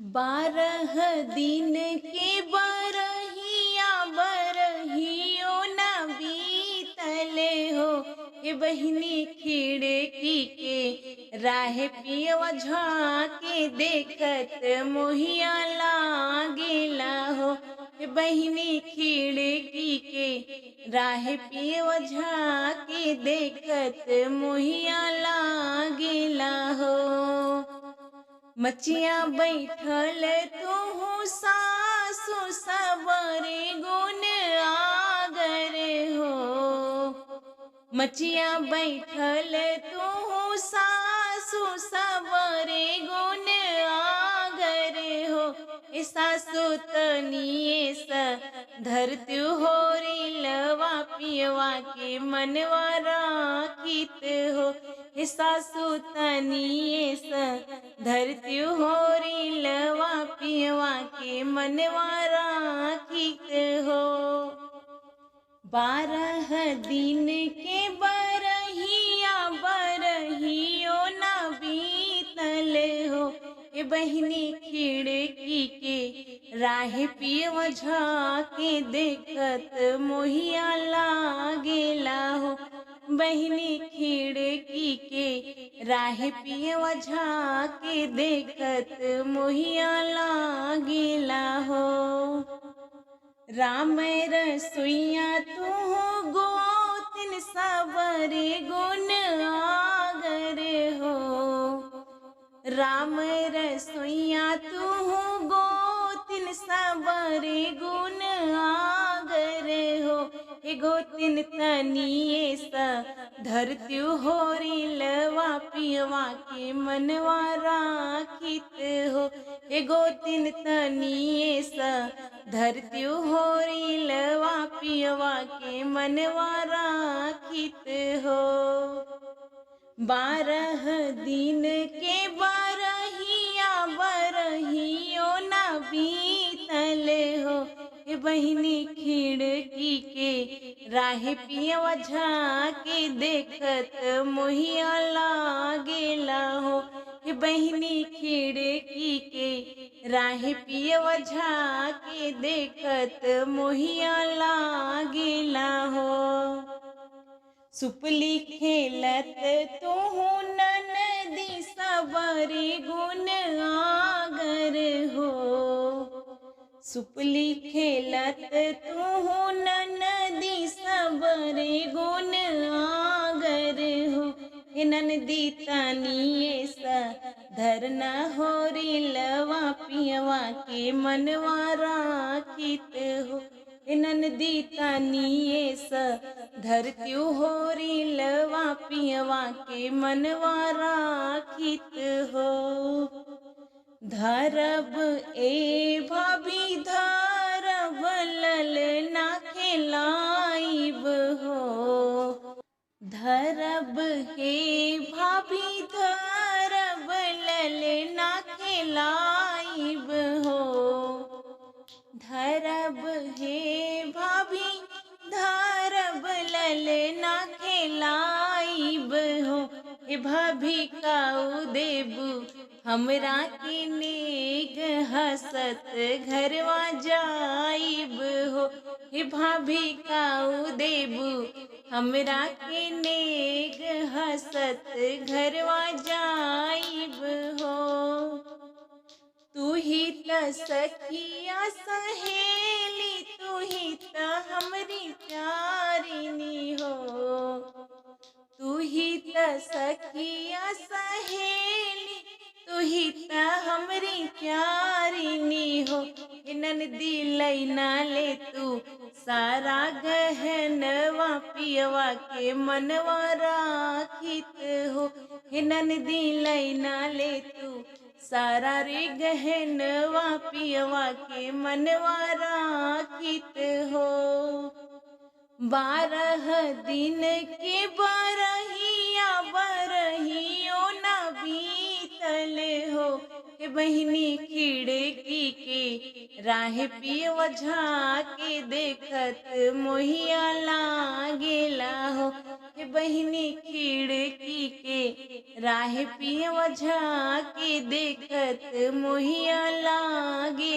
12 दिन के बरहिया बरहियो ना बीतल हो। हे बहिनी खिड़की के राह पियवा झाके देखत मोहिया लागेला हो। हे बहिनी खिड़की के राह पियवा झाके देखत मोहिया लागेला हो। मचिया बैठल तुहु सासु सबरे गुण आगर हो। मचिया बैठल तुहु सासु सबरे गुण आगर हो। ए सासु तनिए स धरती हो लवा पियवा के मनवा राखित हो। हे सासु तनिए स धरती हो लवा पियवा के मनवा राखित हो। 12 दिन के बरहिया बरहियो ना बीतल हो। ए बहिनी खिड़की के राह पियवा झाके देखत मोहिया लागेला हो। बहिनी खिड़की के राह पियवा झाके देखत मोहिया लागेला हो। राम रसोईया तू गोतिन सबरे गुण आगर हो। राम रसोईया तू गोतिन सबरे गुण आगर हो। हे गोतिन तनिए स धरती हो लवा पियवा के मनवा राखित हो। हे गोतिन तनिए स धरती हो लवा पियवा के मनवा राखित हो। 12 दिन के बरहिया बरहियो ना बीतल हो। हे बहिनी खिड़की के राह पियवा झाके देखत मोहिया लागेला हो। हे बहिनी खिड़की के राह पियवा झाके देखत मोहिया लागेला हो। सुपली खेलत तुहु ननदी सबरे गुण आगर हो। सुपली खेलत तुहु ननदी सबरे गुण आगर हो। हे ननदी तनिए स धरना हो लवा पियवा के मनवा राखित हो। हे ननदी तनिए स धरती हो लवा पियवा के मनवा राखित हो। धरब ए भाभी धरब ललना खेलाइब हो। धरब हे भाभी धरब ललना खेलाइब हो। धरब हे भाभी धरब ललना खेलाइब हो। हे भाभी काऊ देबू हमरा के नेग हसत घरवा जाइब हो। हे भाभी काऊ देबू हमरा के नेग हसत घरवा जाइब हो। तू ही त सखिया सहेली तू ही त हमरी प्यारिनी हो। तू ही त सखिया सहेली तू ही त हमरी प्यारिनी हो। हे ननदी लैना ले तू सारा गहनवा पियवा के मनवा राखित हो। हे ननदी लैना ले तू सारा रे गहनवा पियवा के मनवा राखित हो। 12 दिन के बरहिया बरहियो ना बीतल हो। हे बहिनी खिड़की के राह पियवा झाके देखत मोहिया लागेला हो। हे बहिनी खिड़की के राह पियवा झाके देखत मोहिया लागे।